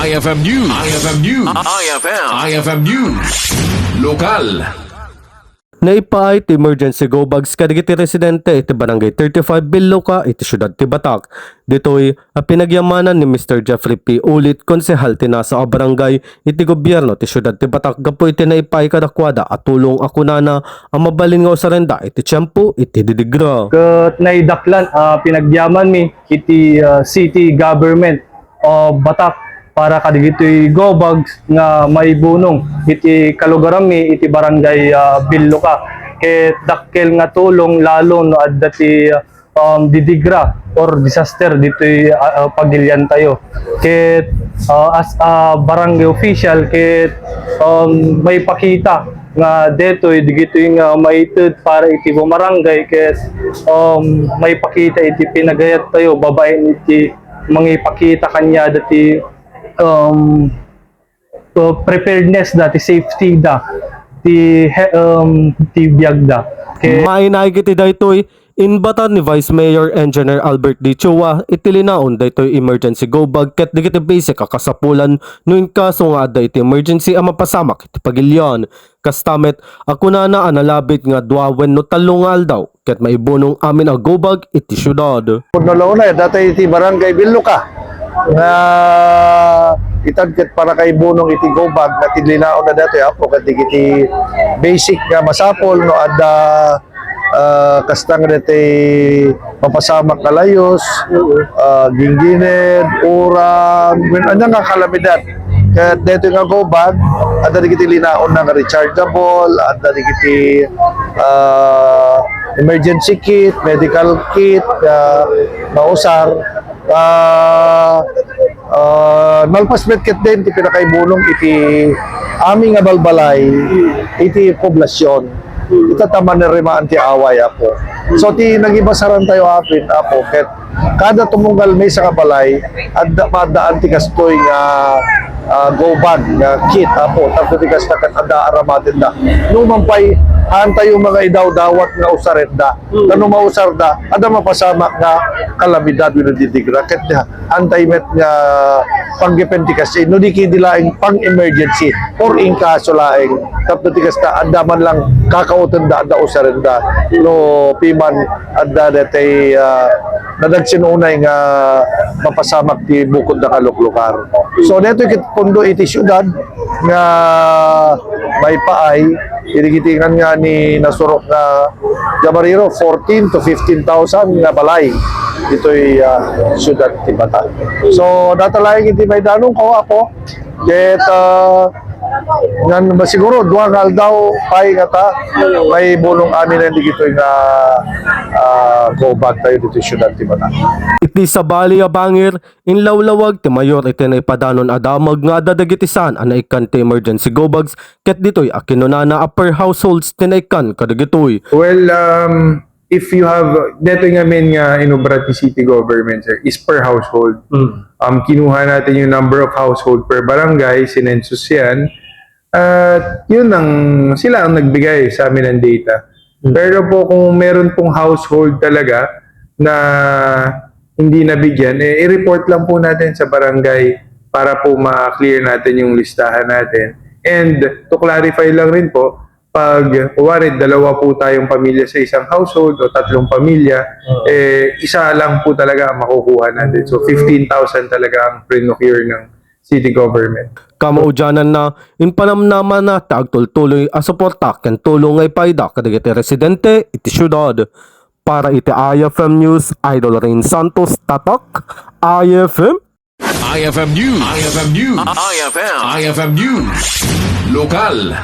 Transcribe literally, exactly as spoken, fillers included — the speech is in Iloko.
I F M News. I F M News. I F M. I F M News. Lokal. Naipaay ti emergency go bags kadagiti residente iti Barangay thirty-five Billoca iti siudad ti Batac. Ditoy a pinagyamanan ni Mister Jeffrey P. Ulit, konsehal ti nasa a barangay iti gobierno ti siudad ti Batac gapu iti naipaay kadakuada a tulong a kunana a mabalin nga usarenda iti tiempo iti didigra. Ket naidaklan a pinagyamanmi iti, ah, city government o Batac para kadagitoy go bags nga maibunong iti kalugaranmi iti barangay, ah, Billoca. Ket dakkel nga tulong lalo no adda ti, um, didigra or disaster ditoy, ah, ah, pagiliantayo. Ket, ah, as a barangay official, ket, um, maipakita nga detoy, digitoy nga maited para iti bumarangay, ket, um, maipakita iti pinagayattayo babaen iti mangipakita kaniada ti, um, uh, preparedness da, ti safety da, ti he-, um, ti biag da. Ke- Mainaig iti daytoy, inbatan ni Vice Mayor Engineer Albert D. Chua iti linaon daytoy emergency go bag ket dagiti basic a kasapulan no in kaso nga adda iti emergency a mapasamak iti pagilian. Kasta met a kunana a nalabit nga dua wenno tallo nga aldaw ket maibunong amin a go bag iti siudad. Pudno la unay, datoy iti Barangay Billoca nga itan ket para kaibunong iti go bag nga tinlinaon na datoy, Apo, ket dagiti basic nga masapul no adda, ah, kasta nga dati mapasamak nga layus, ah, ginggined, uran, wen ania nga kalamidad. Ket daytoy nga go bag, adda dagiti linaon na nga rechargeable, adda dagiti, ah, emergency kit, medical kit, ah, mausar. Ah, ah, nalpas met ketdin ti pinakaibunong iti amin nga balbalay, iti poblasyon. Ita ta manirimaan ti away, Apo. So, ti nagibasaran tayo, Apo, Apo, ket kada tumunggal maysa nga balay, adda, maddaan ti kastoy nga, ah, go bag nga kit, Apo, tapno ti kasta ket adda aramatenda. Numan pay, haantayo nga idawdawat nga usarenda. Hmm. Ta no mausarda, adda mapasamak nga kalamidad wenno didigra. Ket haantay met nga panggepen ti kasta, no di ketdi laeng pang-emergency or in kaso laeng. Tapno ti kasta, adda man lang kakautenda, adda usarenda. No piman, adda daytoy, ah, nadagsen unay nga mapasamak ti bukodda nga luklukar. So, daytoy ket pundo iti siudad nga maipaay, iti kitingan nga ni nasurok nga Gabariro, fourteen to fifteen thousand nga balay ditoy, ah, siudad ti Batac. So, data laeng iti maidanongko, Apo. Ket, ah, ngan, siguro, dua nga aldaw pay nga ta, maibunong amin dagitoy nga, ah, go bag tayo ditoy siudad ti Batac. Iti sabali a bangir, inlawlawag ti mayor iti naipadanon a damag nga adda dagiti saan a naikkan ti emergency go bags ket ditoy a kinunana a per households ti naikkan kadagitoy. Well, um, if you have, detoy ngamin nga inubra ti city government, sir, is per household. Mm. Um, kinuha natin yung number of household per barangay, sinensus yan. At yun ang, sila ang nagbigay sa amin ng data. Mm. Pero po kung meron pong household talaga na hindi nabigyan, eh, i-report lang po natin sa barangay para po ma-clear natin yung listahan natin. And to clarify lang rin po, pag, kuwari, dalawa po tayong pamilya sa isang household o tatlong pamilya, Oo. eh, isa lang po talaga ang makukuha natin. So, fifteen thousand talaga ang pre-procure ng city government. Kamaudiananna, impanamnamana ti agtultuloy a suporta ken tulong nga ipaayda kadagiti residente iti siudad. Para iti I F M News, Idol Rain Santos, Tatak, I F M. I F M News. I F M News. I F M. I F M News. Lokal.